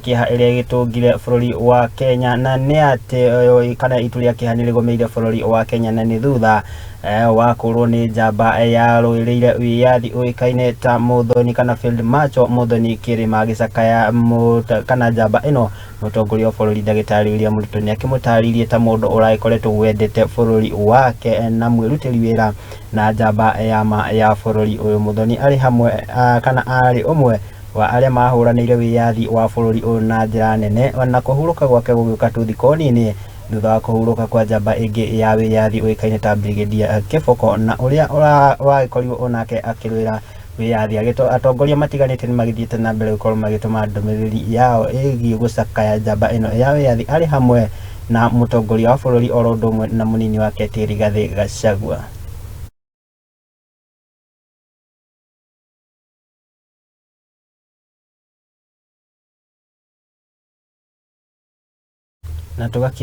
Kĩeha ĩrĩa ĩgĩtũngire bũrũri wa Kenya na nĩ atĩ kana itu rĩa kĩeha nĩ rĩgũmĩire bũrũri wa Kenya na nĩ thutha wa kũrwo nĩ njamba yarũĩrĩire wĩyathi ũĩkaine ta Muthoni kana Field Marshal Muthoni Kĩrĩma agĩcakaya kana njamba ĩno. Mũtongoria wa bũrũri ndagĩtarĩ William Ruto nĩ akĩmũtarĩirie ta mũndũ ũragĩkoretwo wendete bũrũri wake na mwĩrutĩri wĩra na njamba ya ma ya bũrũri ũyũ. Muthoni arĩ hamwe kana arĩ ũmwe wa arĩa mahũranĩire wĩyathi wa bũrũri ũyũ na njĩra nene, na kũhurũka gwake gũgĩũka tu thikũ nini thutha wa kũhurũka kwa njamba ĩngĩ ya wĩyathi ũĩkaine ta Brigadier Kĩboko, na ũrĩa wagĩkorirwo onake akĩrũĩra wĩyathi. Atongoria matiganĩte nĩ magĩthiĩte na mbere gũkorwo magĩtũma ndũmĩrĩri yao ĩgiĩ gũcakaya njamba ĩno ya wĩyathi arĩ hamwe na mũtongoria wa bũrũri oro ũndũ ũmwe na mũnini wake ti Rigathĩ Gachagua. Na tũgakĩ.